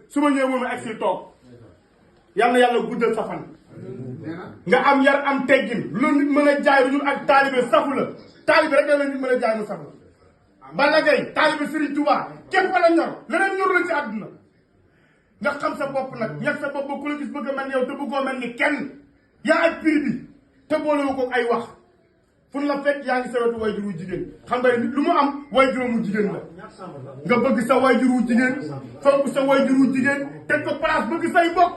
suma ñëw moom ak si toog yàlla yàlla guddal sa fan nga am yar am teggin lu nit mën a jaay lu ak taalibe safu la taalibe rek la nit mën a jaay mu safu la Balla Gaye taalibe Serigne Touba képp la ñor leneen ñor la ci àdduna nga xam sa bopp nag ñag sa bopp ba ku la gis bëgg a mel yow te bëggoo mel ni kenn yaa ak prix bi te boolewu ko ay wax fu la fekk yaa ngi sa wetu waajur wu jigéen xam nga nit lu mu am waajuram wu jigéen la nga bëgg sa waajur wu jigéen fonk sa waajur wu jigéen teg ko place bëgg say bokk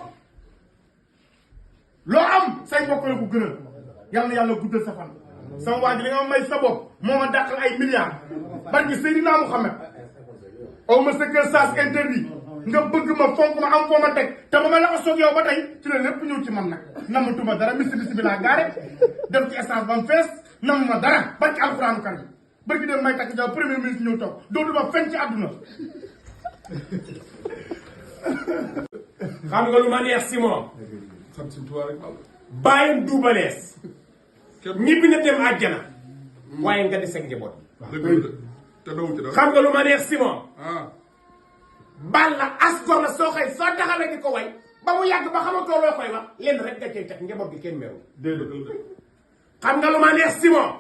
loo am say bokk la ko gënal yàlla na yàlla guddal sa fan sama waa ji li nga may sa bopp moo ma dàqal ay milliards barki Seydina Mouhamed aw ma sa kër sens interdit nga bëgg ma fonk ma am foo ma teg te ba ma la ko soog yow ba tey ci la lépp ñëw ci man nag namatuma dara misi bi laa gaare dem ci essence ba mu fees namuma dara barki alxuraanu karim barki dem may takk jaw premier ministre ñëw toog dootuma fen ci àdduna xam nga lu ma neex si moom bàyyam duubalees ñibbi na dem àjjana waaye nga des ak njaboot xam nga lu ma neex si moom Balla asgor la soo xëy soo taxawee di ko way ba mu yàgg ba xamatoo loo koy wax lenn rek nga cay teg njaboot gi kenn meru xam nga lu ma neex si moom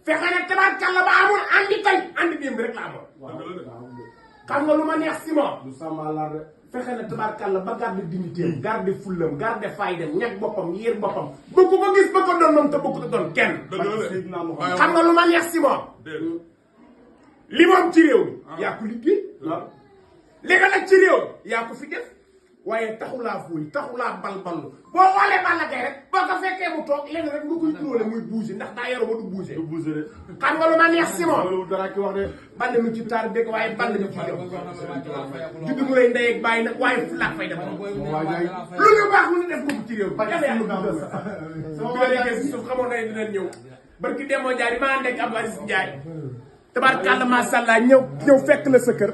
fexe ne tabaarkalla ba amoon andi tey andi démb rek la amoon xam nga lu ma neex si moom fexe na tabaarkalla ba garde dignité garde fullam garde faydam ñag boppam yéer boppam bëgg ko gis ba ko doon moom te bëgg ko doon kenn xam nga lu ma neex si moom li moom ci réew mi yaa ko liggéey li nga nag ci réew yaa ko fi def waaye taxulaa fuuy taxulaa balballu boo xoolee Balla Gaye rek boo ko fekkee mu toog lenn rek nga koy turóole muy bouger ndax daa yoroo ba du bouger xam nga lu ma neex si moom ball mi ci taar dégg waaye ball mi ci jëm juddu mu lay ndey ak bàyyi nag waaye fu laak fay def lu ñu baax lu ñu def ko ci réew bi bi nekkee si suuf xamoon nañ dinañ ñëw barki demoo jaar yi ma ànd ak Abdou Aziz Ndiaye tabaarkalla macha allah ñëw fekk la sa kër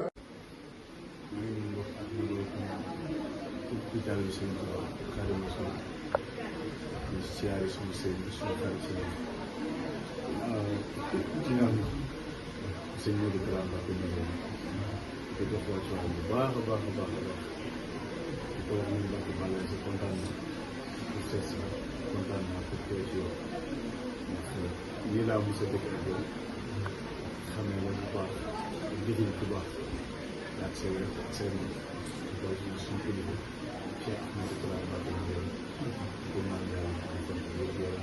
jàll seen tubaab Xaadimu Rasuul di siyaare suñu sëriñ bi suñu xarit si ci ñoom sëñ Modou Kara Mbacké ñu di jox wàccuwaay bu baax a baax a baax a baax di ko wax ñu Mbacké Balla si kontaan na pour seet si kontaan naa pour teew ci yow ndax lii laa mos a dëkk ak yow xamee la bu baax liggéey bu baax ak say ak say moom suñu kilifa Cheikh Ahmadou Kara Mbacké ko man yàlla di sant yëpp yàlla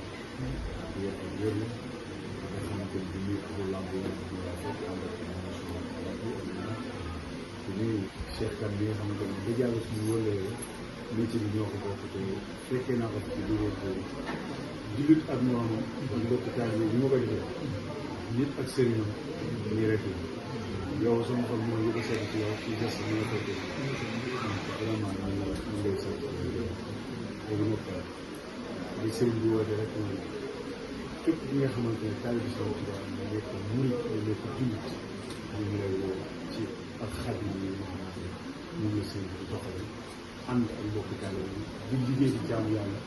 di yokk wér nga xamante ni bi ko lamb yi ñu la fekk ànd ak di nuyu Cheikh Kane bi nga xamante ni dëgg yàlla suñu wëlee métier bi ñoo ko bokk te fekkee naa ko ci diggante jullit ak noonu mbokk taal bi ma ko defee nit ak sëriñam nii rek la yow sama xol mooy li ko seet ci yow ci geste bi nga koy def vraiment ñu ngay seet léegi nag li sëriñ bi woote rek mooy képp ki nga xamante ne taalibe Sëriñ Tuubaa nga nekk murit nga nekk jullit ñu ngi lay woo ci ak xadim yi nga xamante ne ñu ngi sëriñ bi doxale ànd ak mbokki taalibe yi di liggéey di jaamu yàlla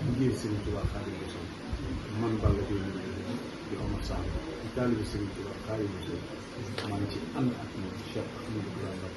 liggéey Sëriñ Tuubaa Xaadimu Rasuul man Balla Gaye di Omar Sall di taalibe Sëriñ Tuubaa Xaadimu Rasuul maa ngi ci ànd ak moom Cheikh Ahmadou Bamba